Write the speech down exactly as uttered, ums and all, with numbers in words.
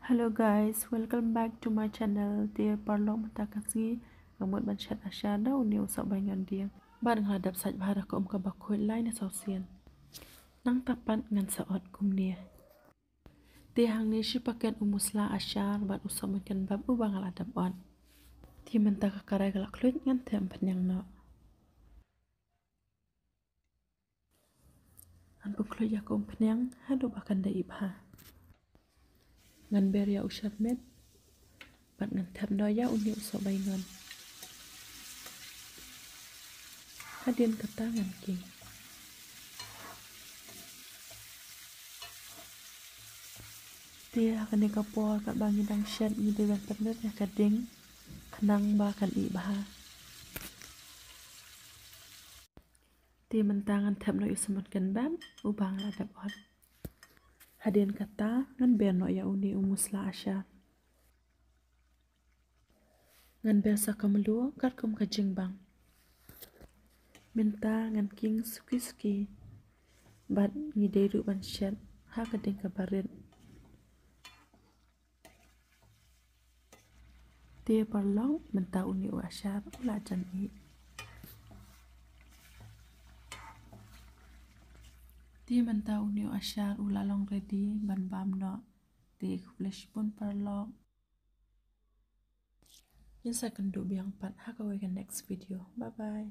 Hello guys, welcome back to my channel. Te paralok mynta ka sngi nga mut ban shet ashar da une u sohbaingon dieng. Bad nga la dep sait bha da ka um kaba khuid lai ne saw sien. Nangta pat ngan sa ot kumne. Te hangne shi paket u musla ashar bad u sohmynken bap uba nga la dep ot. Te mynta ka karai ka la khluid, ngan thep umphniang noh. Ngan pynkhluid ïa ka umphniang haduh ba kan da ih bha. Ngan ber ïa u sharmit bad ngan thep noh ïa une u sohbaingon. Hadien kata ngan king. Te ha kane ka por katba ngi dang shet ngi dei ban pynrit ïa ka ding khnang ba kan ih bha. Te mynta ngan thep noh ïa u sohmynken bap uba nga la dep ot. Hadien kata ngan ber noh ïa une u musla ashar. Ngan ber sa ka mluh katkum ka jingbang. Mynta ngan king suki suki bad ngi dei ruh ban shet ha ka ding kaba rit. Te paralok mynta une u ashar u la jan ih. Te mynta une u ashar u la long ready ban bam noh. Te khublei shibun paralok. Ngin sa kynduh biang pat ha kawei ka next video. Bye bye.